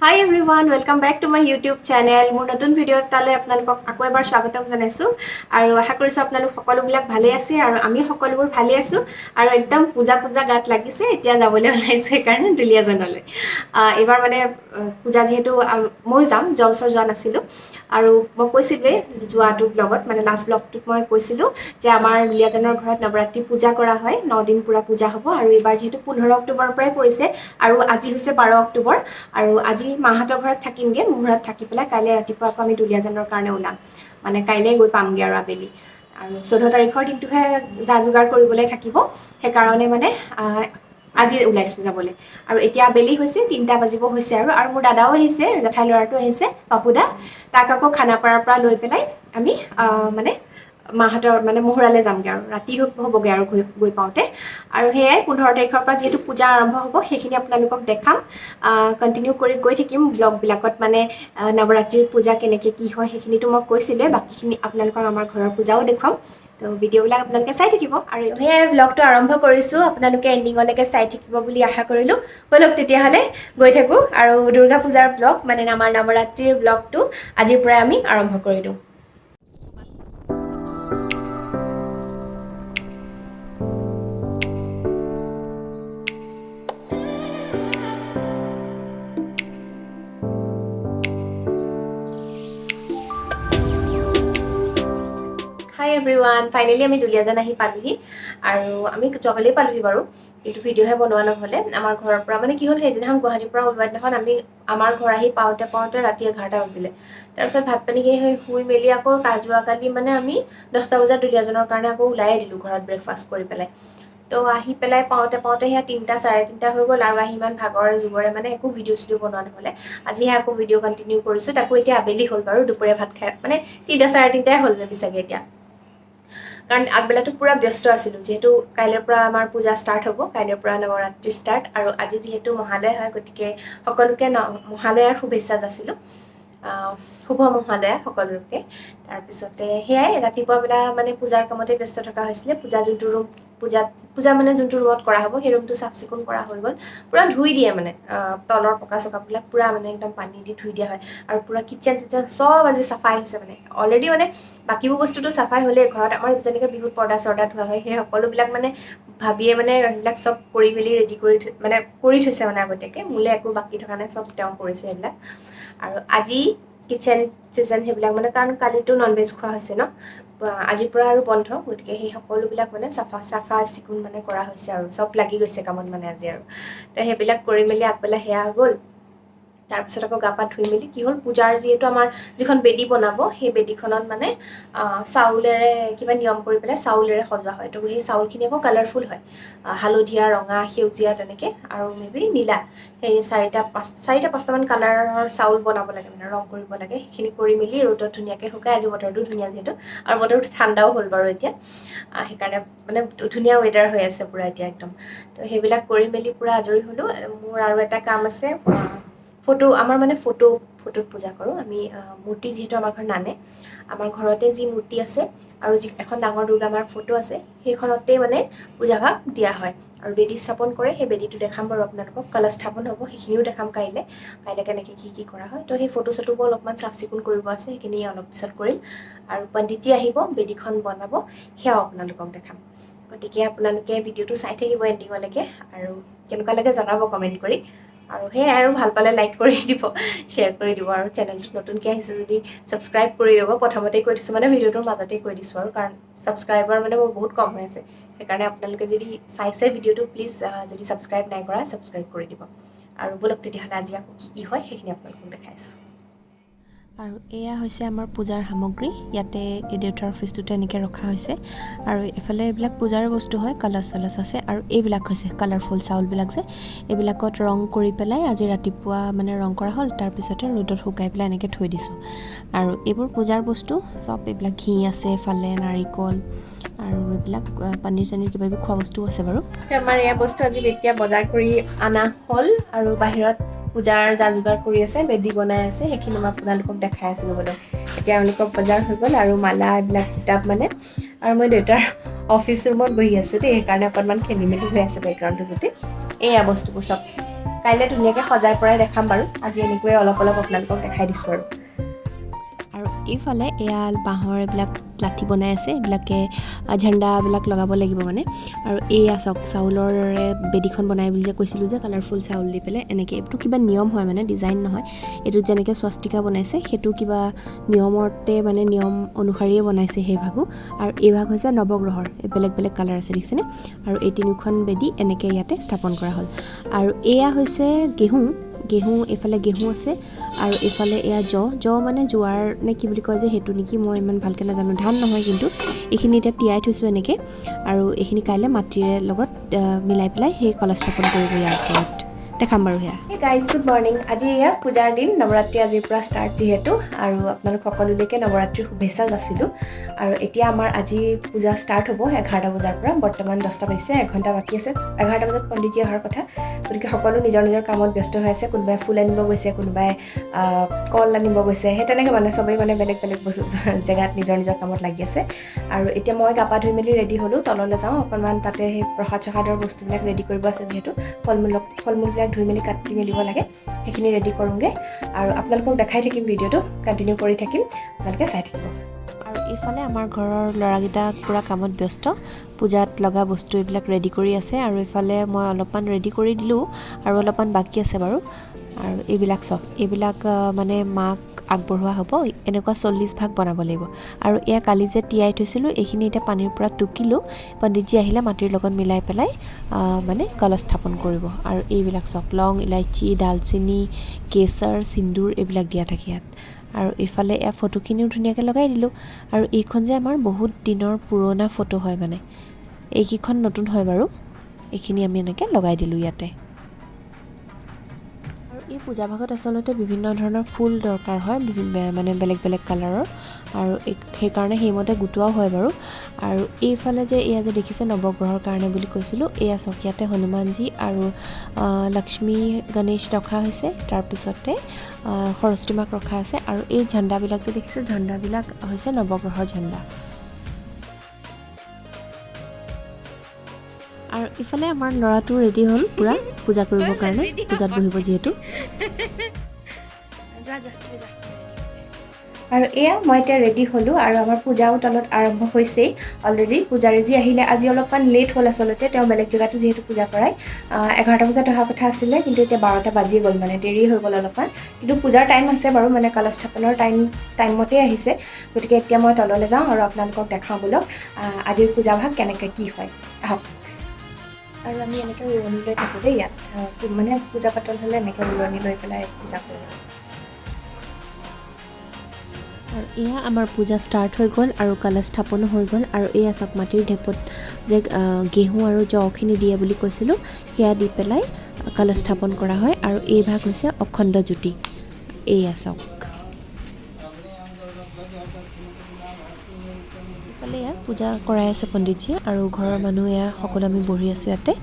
Hi everyone, welcome back to my YouTube channel. মোৰ নতুন video' এটালৈ আপোনালোকক আকৌ এবাৰ স্বাগতম জনাইছোঁ আৰু আশা কৰিছোঁ আপোনালোক সকলোবিলাক ভালেই আছে আৰু আমি সকলোবোৰ ভালেই আছোঁ। আৰু একদম পূজা পূজা গাত লাগিছে। এতিয়া যাবলৈ ওলাইছোঁ সেইকাৰণে দুলীয়াজানলৈ। এইবাৰ মানে পূজা যিহেতু ময়ো যাম, যোৱা বছৰ যোৱা নাছিলোঁ। আৰু মই কৈছিলোঁৱেই যোৱাটো ব্লগত, মানে লাষ্ট ব্লগটোত মই কৈছিলোঁ যে আমাৰ দুলীয়াজানৰ ঘৰত নৱৰাত্ৰি পূজা কৰা হয়, 9 দিন পূৰা পূজা হ'ব। আৰু এইবাৰ যিহেতু 15 অক্টোবৰৰ পৰাই পৰিছে আৰু আজি হৈছে 12 অক্টোবৰ আৰু আজি মাহঁতৰ ঘৰত থাকিমগৈ। মোৰ ঘৰত থাকি পেলাই কাইলৈ ৰাতিপুৱা আকৌ আমি দুলীয়াজানৰ কাৰণে ওলাম, মানে কাইলৈ গৈ পামগৈ আৰু আবেলি। আৰু 14 তাৰিখৰ দিনটোহে যা যোগাৰ কৰিবলৈ থাকিব। সেইকাৰণে মানে আজি ওলাইছোঁ যাবলৈ। আৰু এতিয়া আবেলি হৈছে, 3টা বাজিব হৈছে। আৰু আৰু মোৰ দাদাও আহিছে, জেঠাইৰ ল'ৰাটো আহিছে, পাপুদা। তাক আকৌ খানাপাৰাৰ পৰা লৈ পেলাই আমি মানে মাহঁতৰ মানে মহুৰালৈ যামগৈ আৰু ৰাতি হ'বগৈ আৰু গৈ গৈ পাওঁতে। আৰু সেয়াই, 15 তাৰিখৰ পৰা যিহেতু পূজা আৰম্ভ হ'ব, সেইখিনি আপোনালোকক দেখাম, কণ্টিনিউ কৰি গৈ থাকিম ব্লগবিলাকত। মানে নৱৰাত্ৰিৰ পূজা কেনেকৈ কি হয়, সেইখিনিতো মই কৈছিলোঁৱে। বাকীখিনি আপোনালোকৰ আমাৰ ঘৰৰ পূজাও দেখুৱাম। তো ভিডিঅ'বিলাক আপোনালোকে চাই থাকিব। আৰু সেয়াই, ব্লগটো আৰম্ভ কৰিছোঁ, আপোনালোকে এণ্ডিঙলৈকে চাই থাকিব বুলি আশা কৰিলোঁ। ব'লক তেতিয়াহ'লে গৈ থাকোঁ। আৰু দুৰ্গা পূজাৰ ব্লগ, মানে আমাৰ নৱৰাত্ৰিৰ ব্লগটো আজিৰ পৰাই আমি আৰম্ভ কৰি দিওঁ। হাই এভৰিৱান, ফাইনেলি আমি দুলীয়াজান আহি পালোহি। আৰু আমি যোৱাকালিয়ে পালোহি বাৰু, কিন্তু ভিডিঅ'হে বনোৱা নহ'লে। আমাৰ ঘৰৰ পৰা মানে কি হ'ল, সেইদিনাখন গুৱাহাটীৰ পৰা ওলোৱা দিনাখন আমি আমাৰ ঘৰ আহি পাওঁতে পাওঁতে ৰাতি 11টা বাজিলে। তাৰপিছত ভাত পানী খাই সেই শুই মেলি আকৌ যোৱাকালি মানে আমি 10টা বজাত দুলীয়াজানৰ কাৰণে আকৌ ওলাই দিলোঁ ঘৰত ব্ৰেকফাষ্ট কৰি পেলাই। তো আহি পেলাই পাওঁতে পাওঁতে সেয়া 3টা 3:30 হৈ গ'ল। আৰু আহি ইমান ভাগৰ যুগৰে মানে একো ভিডিঅ' চিডিঅ' বনোৱা নহ'লে। আজিহে আকৌ ভিডিঅ' কণ্টিনিউ কৰিছোঁ। তাকো এতিয়া আবেলি হ'ল বাৰু, দুপৰীয়া ভাত খাই মানে 3টা 3:30ই হ'ল মেবি চাগে এতিয়া, কাৰণ আগবেলাটো পূৰা ব্যস্ত আছিলোঁ। যিহেতু কাইলৈৰ পৰা আমাৰ পূজা ষ্টাৰ্ট হ'ব, কাইলৈৰ পৰা নৱৰাত্ৰি ষ্টাৰ্ট। আৰু আজি যিহেতু মহালয়া হয়, গতিকে সকলোকে মহালয়াৰ শুভেচ্ছা যাচিলোঁ। শুভ মহালয়া সকলোকে। তাৰপিছতে সেয়াই, ৰাতিপুৱা বেলা মানে পূজাৰ কামতে ব্যস্ত থকা হৈছিলে। পূজা যোনটো ৰুম, পূজা মানে যোনটো ৰুমত কৰা হ'ব, সেই ৰুমটো চাফ চিকুণ কৰা হৈ গ'ল। পূৰা ধুই দিয়ে মানে, তলৰ পকা চকাবিলাক পূৰা মানে একদম পানী দি ধুই দিয়া হয়। আৰু পূৰা কিটচেন চিটচেন চব আজি চাফাই হৈছে। মানে অলৰেডি মানে বাকীবোৰ বস্তুটো চাফাই হ'লেই, ঘৰত আমাৰ যেনেকৈ বিহুত পৰ্দা চৰ্দা ধোৱা হয়, সেই সকলোবিলাক মানে ভাবিয়ে মানে সেইবিলাক চব কৰি মেলি ৰেডি কৰি থৈ মানে কৰি থৈছে মানে আগতীয়াকৈ। মোলৈ একো বাকী থকা নাই, চব তেওঁ কৰিছে সেইবিলাক। আৰু আজি কিটচেন চিচেন সেইবিলাক মানে, কাৰণ কালিতো নন ভেজ খোৱা হৈছে ন, আজিৰ পৰা আৰু বন্ধ, গতিকে সেই সকলোবিলাক মানে চাফা চাফা চিকুণ মানে কৰা হৈছে আৰু চব লাগি গৈছে কামত মানে আজি। আৰু তো সেইবিলাক কৰি মেলি আগবেলা সেয়া গ'ল। তাৰপিছত আকৌ গা পা ধুই মেলি কি হ'ল, পূজাৰ যিহেতু আমাৰ যিখন বেদী বনাব, সেই বেদীখনত মানে চাউলেৰে কিবা নিয়ম কৰি পেলাই চাউলেৰে সজোৱা হয়। তো সেই চাউলখিনি আকৌ কালাৰফুল হয়, হালধীয়া, ৰঙা, সেউজীয়া তেনেকৈ আৰু মে বি নীলা, সেই চাৰিটা পাঁচটামান কালাৰৰ চাউল বনাব লাগে, মানে ৰং কৰিব লাগে। সেইখিনি কৰি মেলি ৰ'দত ধুনীয়াকৈ শুকাই, আজি বতৰটো ধুনীয়া যিহেতু আৰু বতৰটো ঠাণ্ডাও হ'ল বাৰু এতিয়া, সেইকাৰণে মানে ধুনীয়া ৱেডাৰ হৈ আছে পূৰা এতিয়া একদম। তো সেইবিলাক কৰি মেলি পূৰা আজৰি হ'লোঁ। মোৰ আৰু এটা কাম আছে, ফটো। আমাৰ মানে ফটোত পূজা কৰোঁ আমি। মূৰ্তি যিহেতু আমাৰ ঘৰত নানে, আমাৰ ঘৰতে যি মূৰ্তি আছে আৰু যি এখন ডাঙৰ দুৰ্গা মাৰ ফটো আছে, সেইখনতেই মানে পূজাভাগ দিয়া হয় আৰু বেদী স্থাপন কৰে। সেই বেদীটো দেখাম বাৰু আপোনালোকক। কলহ স্থাপন হ'ব, সেইখিনিও দেখাম কাইলৈ। কাইলৈ কেনেকৈ কি কি কৰা হয়। তো সেই ফটো চটোবোৰ অলপমান চাফ চিকুণ কৰিব আছে, সেইখিনি অলপ পিছত কৰিম। আৰু পণ্ডিতজী আহিব, বেদীখন বনাব, সেয়াও আপোনালোকক দেখাম। গতিকে আপোনালোকে ভিডিঅ'টো চাই থাকিব এণ্ডিঙলৈকে আৰু কেনেকুৱা লাগে জনাব কমেণ্ট কৰি। আৰু সেয়াই, আৰু ভাল পালে লাইক কৰি দিব, শ্বেয়াৰ কৰি দিব আৰু চেনেলটো নতুনকৈ আহিছে যদি ছাবস্ক্ৰাইব কৰি দিব। প্ৰথমতেই কৈ থৈছোঁ, মানে ভিডিঅ'টোৰ মাজতেই কৈ দিছোঁ আৰু, কাৰণ ছাবস্ক্ৰাইবাৰ মানে মোৰ বহুত কম হৈ আছে। সেইকাৰণে আপোনালোকে যদি চাইছে ভিডিঅ'টো, প্লিজ যদি ছাবস্ক্ৰাইব নাই কৰা, ছাবস্ক্ৰাইব কৰি দিব। আৰু ব'লক তেতিয়াহ'লে, আজি আকৌ কি কি হয় সেইখিনি আপোনালোকক দেখাইছোঁ। আৰু এয়া হৈছে আমাৰ পূজাৰ সামগ্ৰী। ইয়াতে এই দেউতাৰ অফিচটোতে এনেকৈ ৰখা হৈছে। আৰু এইফালে এইবিলাক পূজাৰ বস্তু হয়, কলহ চলচ আছে। আৰু এইবিলাক হৈছে কালাৰফুল চাউলবিলাক যে, এইবিলাকত ৰং কৰি পেলাই আজি ৰাতিপুৱা মানে ৰং কৰা হ'ল। তাৰপিছতে ৰ'দত শুকাই পেলাই এনেকৈ থৈ দিছোঁ। আৰু এইবোৰ পূজাৰ বস্তু চব, এইবিলাক ঘি আছে এফালে, নাৰিকল আৰু এইবিলাক পনীৰ চনীৰ কিবা কিবি খোৱা বস্তুও আছে বাৰু। আমাৰ এয়া বস্তু আজি এতিয়া বজাৰ কৰি অনা হ'ল আৰু বাহিৰত পূজাৰ যা যোগাৰ কৰি আছে, বেদী বনাই আছে, সেইখিনি মই আপোনালোকক দেখাই আছিলোঁ। বোলো এতিয়া এওঁলোকৰ বজাৰ হৈ গ'ল আৰু মালা এইবিলাক কিতাপ মানে। আৰু মই দেউতাৰ অফিচ ৰুমত বহি আছোঁ দেই, সেইকাৰণে অকণমান খেলি মেলি হৈ আছে বেকগ্ৰাউণ্ডটো গোটেই। এয়া বস্তুবোৰ চব। কাইলৈ ধুনীয়াকৈ সজাই পৰাই দেখাম বাৰু। আজি এনেকৈয়ে অলপ অলপ আপোনালোকক দেখাই দিছোঁ আৰু। আৰু এইফালে এয়া বাঁহৰ এইবিলাক লাঠি বনাই আছে, এইবিলাকে ঝাণ্ডাবিলাক লগাব লাগিব মানে। আৰু এইয়া চাওক, চাউলৰে বেদীখন বনাই বুলি যে কৈছিলোঁ যে কালাৰফুল চাউল দি পেলাই এনেকৈ, এইটো কিবা নিয়ম হয় মানে, ডিজাইন নহয়। এইটোত যেনেকৈ স্বস্তিকা বনাইছে সেইটো কিবা নিয়মতে মানে নিয়ম অনুসাৰিয়ে বনাইছে সেই ভাগো। আৰু এই ভাগ হৈছে নৱগ্ৰহৰ, বেলেগ বেলেগ কালাৰ আছে দেখিছেনে। আৰু এই তিনিওখন বেদী এনেকৈ ইয়াতে স্থাপন কৰা হ'ল। আৰু এয়া হৈছে গেহু, গেহু এইফালে গেহু আছে আৰু এইফালে এয়া জ মানে জোৱাৰ নে কি বুলি কয় যে সেইটো নেকি, মই ইমান ভালকৈ নাজানো, ধান নহয় কিন্তু। এইখিনি এতিয়া তিয়াই থৈছোঁ এনেকৈ আৰু এইখিনি কাইলৈ মাটিৰে লগত মিলাই পেলাই সেই কলহ স্থাপন কৰিব ইয়াৰ ওপৰত, দেখাম বাৰু সেয়া। Hey guys, good morning. আজি এয়া পূজাৰ দিন, নৱৰাত্ৰি আজিৰ পৰা ষ্টাৰ্ট যিহেতু, আৰু আপোনালোক সকলোলৈকে নৱৰাত্ৰিৰ শুভেচ্ছা যাচিলোঁ। আৰু এতিয়া আমাৰ আজি পূজা ষ্টাৰ্ট হ'ব 11টা বজাৰ পৰা, বৰ্তমান 10টা বাজিছে, 1 ঘণ্টা বাকী আছে। 11টা বজাত পণ্ডিতজি অহাৰ কথা, গতিকে সকলো নিজৰ নিজৰ কামত ব্যস্ত হৈ আছে। কোনোবাই ফুল আনিব গৈছে, কোনোবাই কল আনিব গৈছে, সেই তেনেকৈ মানে চবেই মানে বেলেগ বেলেগ বস্তু জেগাত নিজৰ নিজৰ কামত লাগি আছে। আৰু এতিয়া মই গা পা ধুই মেলি ৰেডি হ'লোঁ, তললৈ যাওঁ অকণমান, তাতে সেই প্ৰসাদ চসাদৰ বস্তুবিলাক ৰেডি কৰিব আছে যিহেতু, ফল মূলবিলাক ধুই মেলি কাটি মেলিব লাগে, সেইখিনি ৰেডি কৰোঁগৈ। আৰু আপোনালোকক দেখাই থাকিম, ভিডিঅ'টো কণ্টিনিউ কৰি থাকিম, আপোনালোকে চাই থাকিব। আৰু এইফালে আমাৰ ঘৰৰ ল'ৰাকেইটা পূৰা কামত ব্যস্ত, পূজাত লগা বস্তু এইবিলাক ৰেডি কৰি আছে। আৰু এইফালে মই অলপমান ৰেডি কৰি দিলোঁ আৰু অলপমান বাকী আছে বাৰু। আৰু এইবিলাক চাওক, এইবিলাক মানে মাক আগবঢ়োৱা হ'ব, এনেকুৱা 40 ভাগ বনাব লাগিব। আৰু এয়া কালি যে তিয়াই থৈছিলোঁ এইখিনি এতিয়া পানীৰ পৰা টুকিলোঁ, পণ্ডিতজি আহিলে মাটিৰ লগত মিলাই পেলাই মানে কলহ স্থাপন কৰিব। আৰু এইবিলাক চাওক, লং, ইলাচি, ডালচেনি, কেশৰ, সিন্দুৰ এইবিলাক দিয়া থাকে ইয়াত। আৰু এইফালে এয়া ফটোখিনিও ধুনীয়াকৈ লগাই দিলোঁ। আৰু এইখন যে আমাৰ বহুত দিনৰ পুৰণা ফটো হয় মানে, এইকেইখন নতুন হয় বাৰু, এইখিনি আমি এনেকৈ লগাই দিলোঁ ইয়াতে। আৰু এই পূজা ভাগত আচলতে বিভিন্ন ধৰণৰ ফুল দৰকাৰ হয়, মানে বেলেগ বেলেগ কালাৰৰ, আৰু সেইকাৰণে সেইমতে গোটোৱাও হয় বাৰু। আৰু এইফালে যে এয়া যে দেখিছে নৱগ্ৰহৰ কাৰণে বুলি কৈছিলোঁ, এয়া চাওক, ইয়াতে হনুমানজী আৰু লক্ষ্মী গণেশ ৰখা হৈছে, তাৰপিছতে সৰস্বতী মাক ৰখা আছে। আৰু এই ঝাণ্ডাবিলাক যে দেখিছে, ঝাণ্ডাবিলাক হৈছে নৱগ্ৰহৰ ঝাণ্ডা। আৰু ইফালে আমাৰ ল'ৰাটো ৰেডি হ'ল পূৰা পূজা কৰিবৰ কাৰণে, পূজাত বহিব যিহেতু। আৰু এয়া মই এতিয়া ৰেডি হ'লোঁ আৰু আমাৰ পূজাও তলত আৰম্ভ হৈছেই অলৰেডি। পূজাৰীজী আহিলে, আজি অলপমান লেট হ'ল আচলতে, তেওঁ বেলেগ জেগাতো যিহেতু পূজা কৰায়। 11টা বজাত অহা কথা আছিলে, কিন্তু এতিয়া 12টা বাজি গ'ল, মানে দেৰি হৈ গ'ল অলপমান। কিন্তু পূজাৰ টাইম আছে বাৰু, মানে কলহ স্থাপনৰ টাইমমতেই আহিছে। গতিকে এতিয়া মই তললৈ যাওঁ আৰু আপোনালোকক দেখাওঁ বোলক আজিৰ পূজা ভাগ কেনেকৈ কি হয়, আহক। আৰু আমি এনেকৈ উৰণি লৈ থাকোঁ দেই ইয়াত, মানে পূজা পাতল হ'লে এনেকৈ উৰণি লৈ পেলাই পূজা কৰোঁ। আৰু এয়া আমাৰ পূজা ষ্টাৰ্ট হৈ গ'ল আৰু কলহ স্থাপনো হৈ গ'ল। আৰু এয়া চাওক, মাটিৰ ঢেপত যে গেহু আৰু জখিনি দিয়ে বুলি কৈছিলোঁ, সেয়া দি পেলাই কলহ স্থাপন কৰা হয়। আৰু এই ভাগ হৈছে অখণ্ড জ্যোতি, এয়া চাওক। ইফালে এয়া পূজা কৰাই আছে পণ্ডিতজীয়ে আৰু ঘৰৰ মানুহ এয়া সকলো আমি বহি আছোঁ ইয়াতে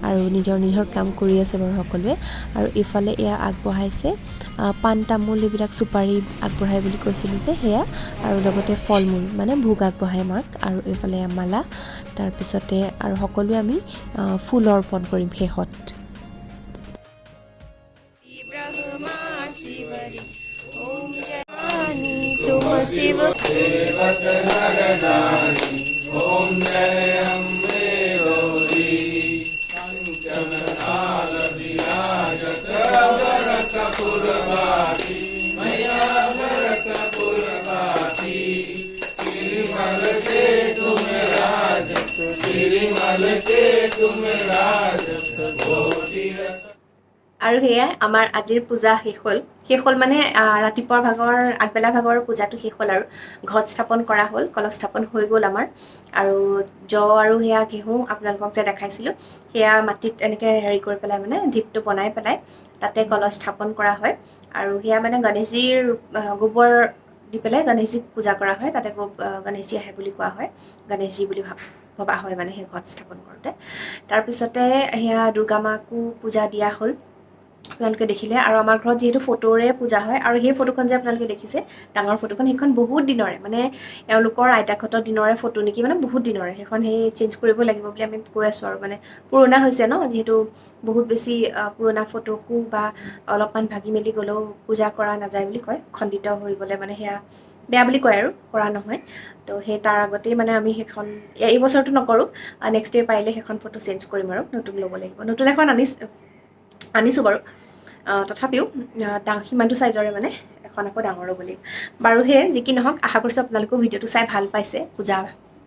আৰু নিজৰ নিজৰ কাম কৰি আছে বাৰু সকলোৱে। আৰু ইফালে এয়া আগবঢ়াইছে পাণ তামোল এইবিলাক চুপাৰি আগবঢ়াই বুলি কৈছিলোঁ যে সেয়া, আৰু লগতে ফল মূল মানে ভোগ আগবঢ়ায় মাক। আৰু এইফালে এয়া মালা, তাৰপিছতে আৰু সকলোৱে আমি ফুল অৰ্পণ কৰিম শেষত। আৰু সেয়াই আমাৰ আজিৰ পূজা শেষ হ'ল। শেষ হ'ল মানে ৰাতিপুৱাৰ ভাগৰ আগবেলা ভাগৰ পূজাটো শেষ হ'ল আৰু ঘট স্থাপন কৰা হ'ল, কলহ স্থাপন হৈ গ'ল আমাৰ। আৰু জ আৰু সেয়া ঘেঁহু আপোনালোকক যে দেখাইছিলোঁ, সেয়া মাটিত এনেকৈ হেৰি কৰি পেলাই মানে ঢিপটো বনাই পেলাই তাতে কলহ স্থাপন কৰা হয়। আৰু সেয়া মানে গণেশজীৰ গোবৰ দি পেলাই গণেশজীক পূজা কৰা হয়, তাতে গণেশজী আহে বুলি কোৱা হয়, গণেশজী বুলি ভবা হয় মানে সেই ঘট স্থাপন কৰোঁতে। তাৰপিছতে সেয়া দুৰ্গা মাকো পূজা দিয়া হ'ল। আপোনালোকে দেখিলে। আৰু আমাৰ ঘৰত যিহেতু ফটোৰে পূজা হয়, আৰু সেই ফটোখন যে আপোনালোকে দেখিছে ডাঙৰ ফটোখন, সেইখন বহুত দিনৰে, মানে এওঁলোকৰ আইতাকহঁতৰ দিনৰে ফটো নেকি, মানে বহুত দিনৰে সেইখন। সেই চেঞ্জ কৰিব লাগিব বুলি আমি কৈ আছোঁ আৰু, মানে পুৰণা হৈছে ন, যিহেতু বহুত বেছি পুৰণা ফটোকো বা অলপমান ভাগি মেলি গ'লেও পূজা কৰা নাযায় বুলি কয়, খণ্ডিত হৈ গ'লে মানে সেয়া বেয়া বুলি কয় আৰু কৰা নহয়। তো সেই তাৰ আগতেই মানে আমি সেইখন এই বছৰটো নকৰোঁ, নেক্সট ইয়েৰ পাৰিলে সেইখন ফটো চেঞ্জ কৰিম আৰু নতুন ল'ব লাগিব। নতুন এখন আনিছোঁ বাৰু, তথাপিও সিমানটো চাইজৰে মানে এখন আকৌ ডাঙৰ ল'ব লাগিব বাৰু। সেয়ে যি কি নহওক, আশা কৰিছোঁ আপোনালোকেও ভিডিঅ'টো চাই ভাল পাইছে। পূজা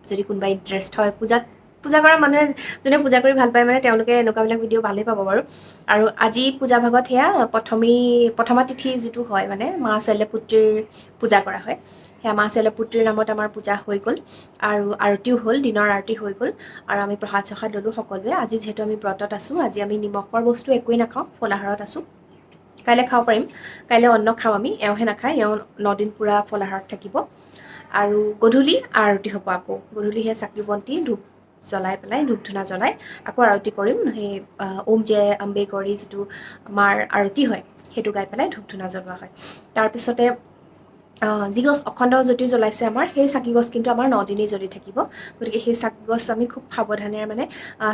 যদি কোনোবা ইণ্টাৰেষ্ট হয়, পূজাত পূজা কৰা মানুহে, যোনে পূজা কৰি ভাল পায় মানে তেওঁলোকে এনেকুৱাবিলাক ভিডিঅ' ভালেই পাব বাৰু। আৰু আজি পূজা ভাগত সেয়া প্ৰথমা তিথি যিটো হয়, মানে মা শৈলপুত্ৰীৰ পূজা কৰা হয়, সেয়া মা শৈলপুত্ৰীৰ নামত আমাৰ পূজা হৈ গ'ল আৰু আৰতিও হ'ল, দিনৰ আৰতি হৈ গ'ল। আৰু আমি প্ৰসাদ চসাদ ল'লোঁ সকলোৱে। আজি যিহেতু আমি ব্ৰতত আছোঁ, আজি আমি নিমখৰ বস্তু একোৱেই নাখাওঁ, ফলাহাৰত আছোঁ। কাইলৈ খাব পাৰিম, কাইলৈ অন্ন খাওঁ আমি, এওঁহে নাখায়, এওঁ 9 দিন পূৰা ফলাহাৰত থাকিব। আৰু গধূলি আৰতি হ'ব আকৌ, গধূলি সেই চাকি বন্তি ধূপ জ্বলাই পেলাই, ধূপ ধূনা জ্বলাই আকৌ আৰতি কৰিম। সেই ওম জয় আম্বে গৌৰী যিটো মাৰ আৰতি হয়, সেইটো গাই পেলাই ধূপ ধূনা জ্বলোৱা হয়। তাৰপিছতে যি গছ অখণ্ড জ্যোতি জ্বলাইছে আমাৰ, সেই চাকি গছ কিন্তু আমাৰ 9 দিনেই জ্বলি থাকিব। গতিকে সেই চাকি গছ আমি খুব সাৱধানেৰে মানে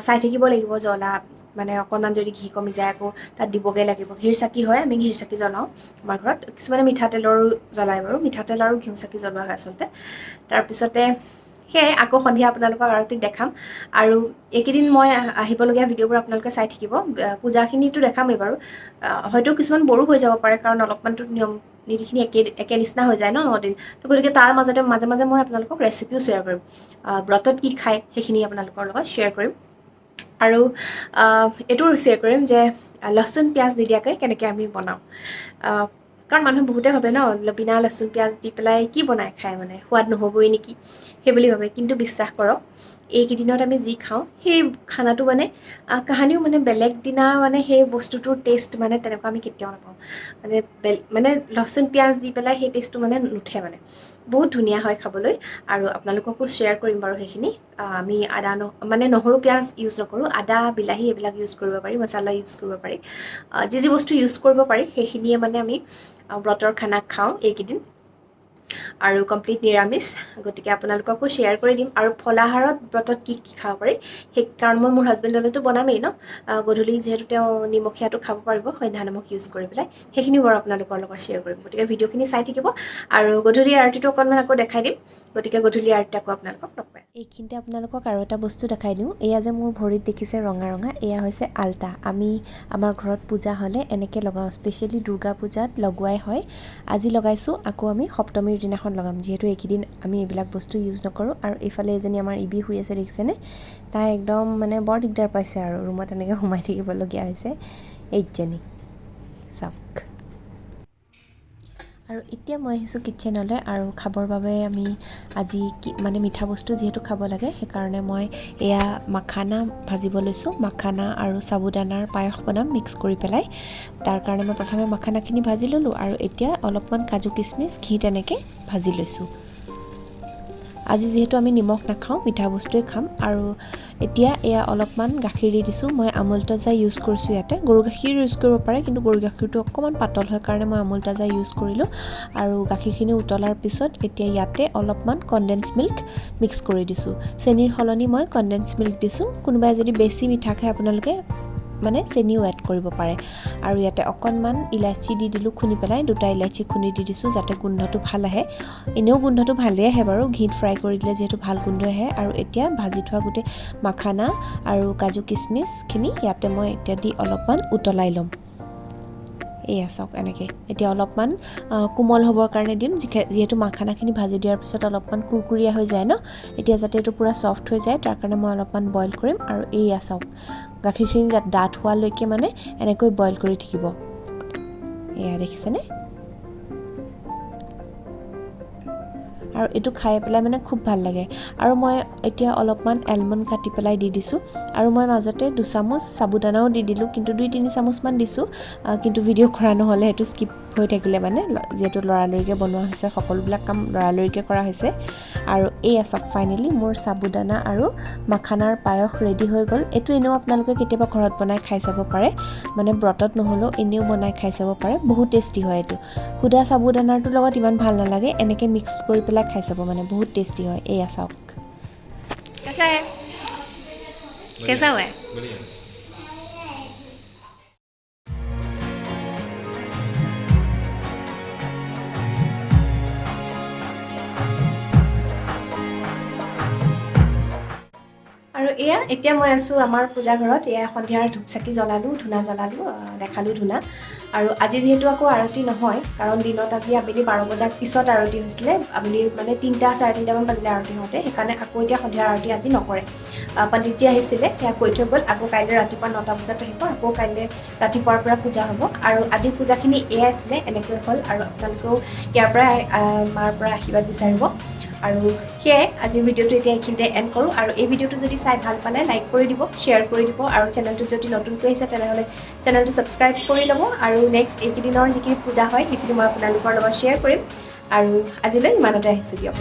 চাই থাকিব লাগিব জ্বলা, মানে অকণমান যদি ঘি কমি যায় আকৌ তাত দিবগৈ লাগিব। ঘিৰ চাকি হয়, আমি ঘিৰ চাকি জ্বলাওঁ আমাৰ ঘৰত। কিছুমানে মিঠাতেলৰো জ্বলায় বাৰু, মিঠাতেল আৰু ঘিউ চাকি জ্বলোৱা হয় আচলতে। তাৰপিছতে সেয়াই আকৌ সন্ধিয়া আপোনালোকক আৰতিত দেখাম। আৰু এইকেইদিন মই আহিবলগীয়া ভিডিঅ'বোৰ আপোনালোকে চাই থাকিব। পূজাখিনিতো দেখামেই বাৰু, হয়তো কিছুমান বৰো হৈ যাব পাৰে, কাৰণ অলপমানতো নিয়ম নীতিখিনি একে একে নিচিনা হৈ যায় ন 9 দিন। তো গতিকে তাৰ মাজতে মাজে মাজে মই আপোনালোকক ৰেচিপিও শ্বেয়াৰ কৰিম, ব্ৰতত কি খায় সেইখিনি আপোনালোকৰ লগত শ্বেয়াৰ কৰিম। আৰু এইটোও শ্বেয়াৰ কৰিম যে লচুন পিঁয়াজ নিদিয়াকৈ কেনেকৈ আমি বনাওঁ, কাৰণ মানুহে বহুতে ভাবে ন বিনা লচুন পিঁয়াজ দি পেলাই কি বনাই খায়, মানে সোৱাদ নহ'বই নেকি সেই বুলি ভাবে। কিন্তু বিশ্বাস কৰক, এইকেইদিনত আমি যি খাওঁ সেই খানাটো মানে কাহানিও মানে বেলেগ দিনা মানে সেই বস্তুটোৰ টেষ্ট মানে তেনেকুৱা আমি কেতিয়াও নাপাওঁ। মানে মানে লচুন পিঁয়াজ দি পেলাই সেই টেষ্টটো মানে নুঠে, মানে বহুত ধুনীয়া হয় খাবলৈ। আৰু আপোনালোককো শ্বেয়াৰ কৰিম বাৰু সেইখিনি। আমি আদা মানে নহৰু পিঁয়াজ ইউজ নকৰোঁ, আদা বিলাহী এইবিলাক ইউজ কৰিব পাৰি, মছলা ইউজ কৰিব পাৰি, যি যি বস্তু ইউজ কৰিব পাৰি সেইখিনিয়ে মানে আমি ব্ৰতৰ খানা খাওঁ এইকেইদিন, আৰু কমপ্লিট নিৰামিষ। গতিকে আপোনালোককো শ্বেয়াৰ কৰি দিম। আৰু ফলাহাৰত ব্ৰতত কি কি খাব পাৰি, সেই কাৰণ মই মোৰ হাজবেণ্ডলৈতো বনামেই ন গধূলি, যিহেতু তেওঁ নিমখীয়াটো খাব পাৰিব সন্ধ্যা নিমখ ইউজ কৰি পেলাই, সেইখিনিও বাৰু আপোনালোকৰ লগত শ্বেয়াৰ কৰিম। গতিকে ভিডিঅ'খিনি চাই থাকিব আৰু গধূলি আৰতিটো অকণমান আকৌ দেখাই দিম। গতিকে গধূলি আৰতি আকৌ আপোনালোকক লগ পাই আছোঁ। এইখিনিতে আপোনালোকক আৰু এটা বস্তু দেখাই দিওঁ। এয়া যে মোৰ ভৰিত দেখিছে ৰঙা ৰঙা, এয়া হৈছে আলতা। আমি আমাৰ ঘৰত পূজা হ'লে এনেকৈ লগাওঁ, স্পেচিয়েলি দুৰ্গা পূজাত লগোৱাই হয়। আজি লগাইছোঁ, আকৌ আমি সপ্তমীৰ দিনাখন লগাম, যিহেতু এইকেইদিন আমি এইবিলাক বস্তু ইউজ নকৰোঁ। আৰু এইফালে এজনী আমাৰ ইবি শুই আছে দেখিছেনে, তাই একদম মানে বৰ দিগদাৰ পাইছে আৰু ৰুমত এনেকৈ সোমাই থাকিবলগীয়া হৈছে এইজনী চাওক। আৰু এতিয়া মই আহিছোঁ কিটচেনলৈ আৰু খাবৰ বাবে আমি আজি কি মানে মিঠা বস্তু যিহেতু খাব লাগে, সেইকাৰণে মই এয়া মাখানা ভাজিব লৈছোঁ। মাখানা আৰু চাবুদানাৰ পায়স বনাম মিক্স কৰি পেলাই। তাৰ কাৰণে মই প্ৰথমে মাখানাখিনি ভাজি ল'লোঁ আৰু এতিয়া অলপমান কাজু কিচমিচ ঘি তেনেকৈ ভাজি লৈছোঁ। আজি যিহেতু আমি নিমখ নাখাওঁ, মিঠা বস্তুৱে খাম। আৰু এতিয়া এয়া অলপমান গাখীৰ দি দিছোঁ। মই আমুল তাজা ইউজ কৰিছোঁ ইয়াতে। গৰু গাখীৰ ইউজ কৰিব পাৰে, কিন্তু গৰু গাখীৰটো অকণমান পাতল হয় কাৰণে মই আমুল তাজা ইউজ কৰিলোঁ। আৰু গাখীৰখিনি উতলাৰ পিছত এতিয়া ইয়াতে অলপমান কনডেন্স মিল্ক মিক্স কৰি দিছোঁ। চেনিৰ সলনি মই কনডেন্স মিল্ক দিছোঁ। কোনোবাই যদি বেছি মিঠা খায় আপোনালোকে মানে চেনিও এড কৰিব পাৰে। আৰু ইয়াতে অকণমান ইলাচি দি দিলোঁ খুন্দি পেলাই, দুটা ইলাচি খুন্দি দি দিছোঁ যাতে গোন্ধটো ভাল আহে। এনেও গোন্ধটো ভালেই আহে বাৰু, ঘিত ফ্ৰাই কৰি দিলে যিহেতু ভাল গোন্ধ আহে। আৰু এতিয়া ভাজি থোৱা গোটেই মাখানা আৰু কাজু কিচমিচখিনি ইয়াতে মই এতিয়া দি অলপমান উতলাই ল'ম। এয়া চাওক এনেকৈ এতিয়া অলপমান কোমল হ'বৰ কাৰণে দিম, যিহেতু মাখানাখিনি ভাজি দিয়াৰ পিছত অলপমান কুৰকুৰীয়া হৈ যায় ন, এতিয়া যাতে এইটো পূৰা ছফ্ট হৈ যায় তাৰ কাৰণে মই অলপমান বইল কৰিম। আৰু এইয়া চাওক গাখীৰখিনি ডাঠ হোৱালৈকে মানে এনেকৈ বইল কৰি থাকিব। এয়া দেখিছেনে? আৰু এইটো খাই পেলাই মানে খুব ভাল লাগে। আৰু মই এতিয়া অলপমান এলমণ্ড কাটি পেলাই দি দিছোঁ। আৰু মই মাজতে 2 চামুচ চাবুদানাও দি দিলোঁ, কিন্তু 2-3 চামুচমান দিছোঁ, কিন্তু ভিডিঅ' কৰা নহ'লে, সেইটো স্কিপ হৈ থাকিলে। মানে যিহেতু লৰালৰিকৈ বনোৱা হৈছে, সকলোবিলাক কাম লৰালৰিকৈ কৰা হৈছে। আৰু এইয়া চাওক, ফাইনেলি মোৰ চাবুদানা আৰু মাখানাৰ পায়স ৰেডি হৈ গ'ল। এইটো এনেও আপোনালোকে কেতিয়াবা ঘৰত বনাই খাই চাব পাৰে, মানে ব্ৰতত নহ'লেও এনেও বনাই খাই চাব পাৰে, বহুত টেষ্টি হয় এইটো। সুদা চাবুদানাটোৰ লগত ইমান ভাল নালাগে, এনেকৈ মিক্স কৰি পেলাই খাই চাব, মানে বহুত টেষ্টি হয়। এইয়া চাওক। कैसा है? कैसा हुआ है? बढ़िया। আৰু এয়া এতিয়া মই আছোঁ আমাৰ পূজা ঘৰত। এয়া সন্ধিয়াৰ ধূপ চাকি জ্বলালোঁ, ধূনা জ্বলালোঁ, দেখালোঁ ধূনা। আৰু আজি যিহেতু আকৌ আৰতি নহয়, কাৰণ দিনত আজি আবেলি 12 বজাৰ পিছত আৰতি হৈছিলে, আবেলি মানে 3টা 3:30টামান বাজিলে আৰতি হওঁতে। সেইকাৰণে আকৌ এতিয়া সন্ধিয়াৰ আৰতি আজি নকৰে। পণ্ডিতজী আহিছিলে, সেয়া কৈ থৈ গ'ল। আকৌ কাইলৈ ৰাতিপুৱা 9টা বজাত আহিব, আকৌ কাইলৈ ৰাতিপুৱাৰ পৰা পূজা হ'ব। আৰু আজিৰ পূজাখিনি এয়াই আছিলে, এনেকৈ হ'ল। আৰু আপোনালোকেও ইয়াৰ পৰাই মাৰ পৰা আশীৰ্বাদ বিচাৰিব। আৰু সেয়াই, আজিৰ ভিডিঅ'টো এতিয়া এইখিনিতে এণ্ড কৰোঁ। আৰু এই ভিডিঅ'টো যদি চাই ভাল পালে লাইক কৰি দিব, শ্বেয়াৰ কৰি দিব আৰু চেনেলটো যদি নতুনকৈ আহিছে, তেনেহ'লে চেনেলটো ছাবস্ক্ৰাইব কৰি ল'ব। আৰু নেক্সট এইকেইদিনৰ যিখিনি পূজা হয়, সেইখিনি মই আপোনালোকৰ লগত শ্বেয়াৰ কৰিম। আৰু আজিলৈ ইমানতে আহিছোঁ দিয়ক।